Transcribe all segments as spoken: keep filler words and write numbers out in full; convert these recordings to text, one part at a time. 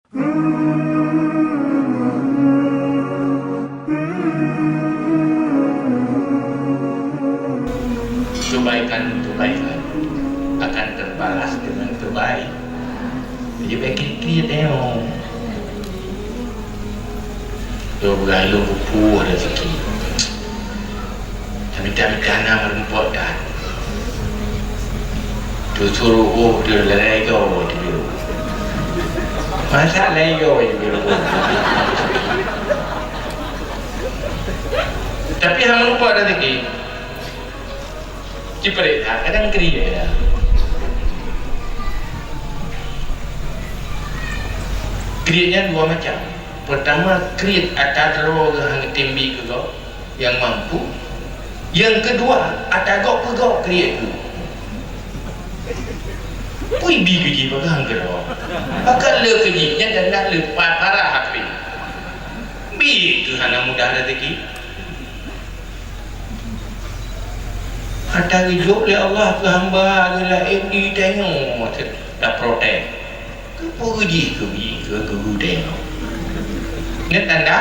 Kebaikan-kebaikan akan terbalas dengan kebaikan. Jadi, baik kiri-kiri tengok. Dia berlalu buku ada sikit. Tapi tak ada anak meureumpok dah. Tu suruh, oh, dia lalai kau, dia. Masa lain kau, dia. Tapi hana meureumpok ada sikit. Ciprek that, kadang kriet ya. Kriet nyan dua macam. Pertama, kriet ata droe hana geutém bi keu gob nyang mampu. Nyang keudua, ata gob keu gob kriet tu. Pui bi keu jih peugah keu droe. Pakon le keu jih, nyan dan dah le pa-, parah api. Bi tu hana mudah rezeki. Ata geujok lé Allah keu hamba lé laén di tanyoe taprotes. Keupeue jih keu bi keu guru tanyoe? Nyan tanda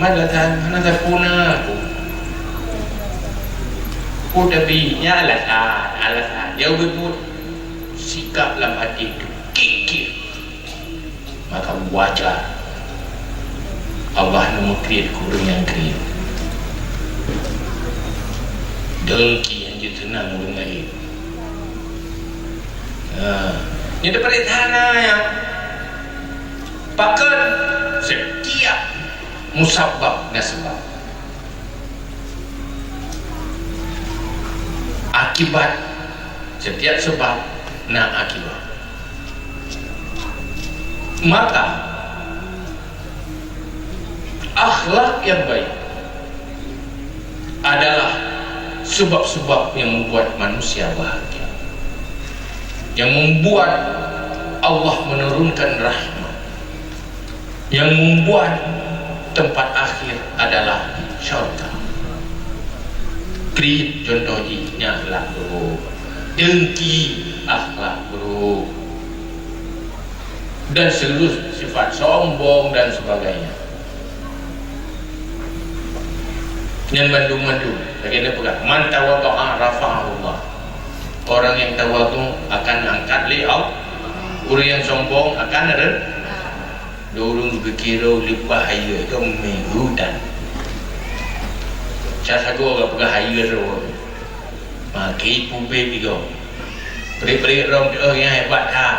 malah hana sapeue na aku. Peue tabi nyan alasan, alasan. Jauh beutôi sikap lam até tu kikir. Maka wajar Allah neumeukriet keu ureuëng nyang kriet. Dengki nyang jeuet seunang ureuëng laén. Ha, nyan daripada hana ya. Pakon setiap musabab na sebab. Akibat, setiap sebab na akibat. Maka, akhlak yang baik adalah sebab-sebab yang membuat manusia bahagia, yang membuat Allah menurunkan rahmat, yang membuat tempat akhir adalah syurga. Kriet contoh jih nyan akhlak buruk, dengki akhlak buruk, dan seluruh sifat sombong dan sebagainya. Nyan bandum-bandum lagée na peugah, "Man tawadha'a rafa'ahullah." Orang yang tawadhu akan angkat lé Allah. Ureuëng yang sombong akan ren-, Dulu geukiro leupah hayeue itu minggu dan. Sasagoe ka peugah hayeue droe. Maki pubék igoe. Prik-prik rhom teuh nyang hebat that.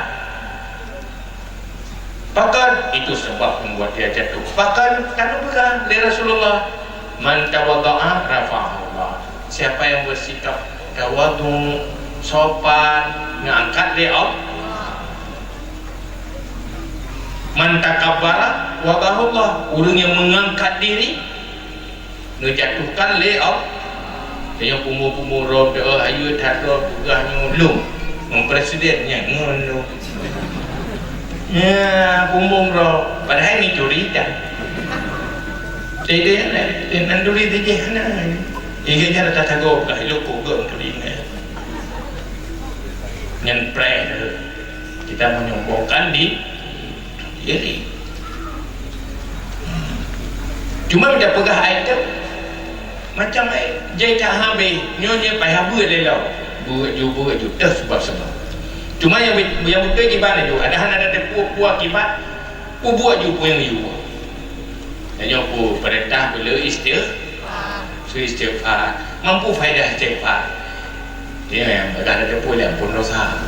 Pakon? Itu sebab membuat dia jatuh. Pakon? Karena peugah lé Rasulullah, "Man tawadha'a rafa'ahullah." Siapa yang bersikap tawadhu, sopan, ngeangkat lé Allah. Man takabbara wadha'ahullah, ureuëng nyang meungangkat diri, neujatuhkan lé Allah. Tanyoe pumoe-pumoe rhom, eh, hayeue that rhom, peugah nyoe lôn, ngon presiden nyan ngon lôn. Ya, pumoe rhom, padahai ni curi dah. Jadi, nan curi tu jih hana. Ingat nyan rata sagoe peugah ilok kok geuh curi nyan. Nyan prank tu. Kita menyombongkan di-, diri. Cuma bila peugah item, macam ai jai ka habéh, nyoe nyang payah beuet lé lom. Beuet ju, beuet ju, teuh sebab-sebab. Cuma nyang, nyang beutôi kiban laju, ada hana ada teupeue peue akibat, peubuet ju peue nyang yue. Tanyoe peue peurintah beu le istigh-, su istighfar. Mampu faedah istighfar. Dia yang bagah ada teupeue lé ampun dosa.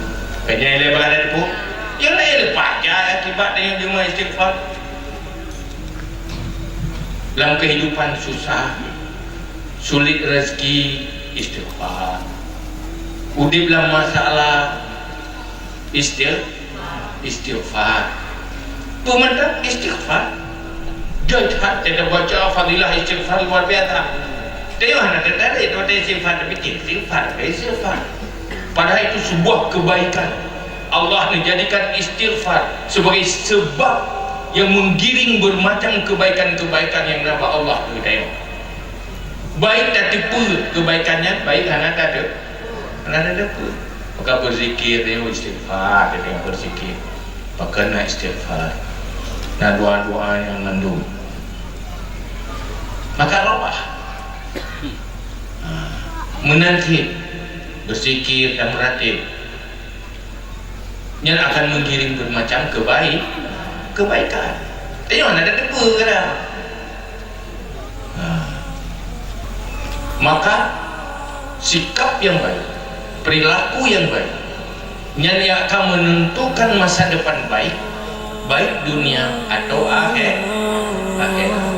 Kanya lé bagah ada teupeue. Yang lain lepas ja akibat dengan jumlah istighfar. Dalam kehidupan susah, sulit rezeki, istighfar. Udip dalam masalah, istigh-, istighfar. Peue mantong istighfar. Jai that kita baca fadilah istighfar luar biasa. Tengok hana tertarik baca istighfar, tapi istighfar, istighfar. Padahal itu sebuah kebaikan. Allah menjadikan istighfar sebagai sebab yang menggiring bermacam kebaikan-kebaikan yang nampak Allah tu tengok. Baik tateupeue kebaikan nyan, baik hana tateupeue. Hana tateupeue. Maka berzikir dia, istighfar dia, berzikir. Pakon na istighfar? Na doa-doa nyang mandum. Maka rawah. Ha. Meunan cit berzikir dan meuratéb. Nyan akan menggiring bermacam kebaik, kebaikan. Tengok, ada debu ke dah? Ha. Maka sikap yang baik, perilaku yang baik, nyan yang akan menentukan masa depan baik, baik dunia atau akhir, akhirat.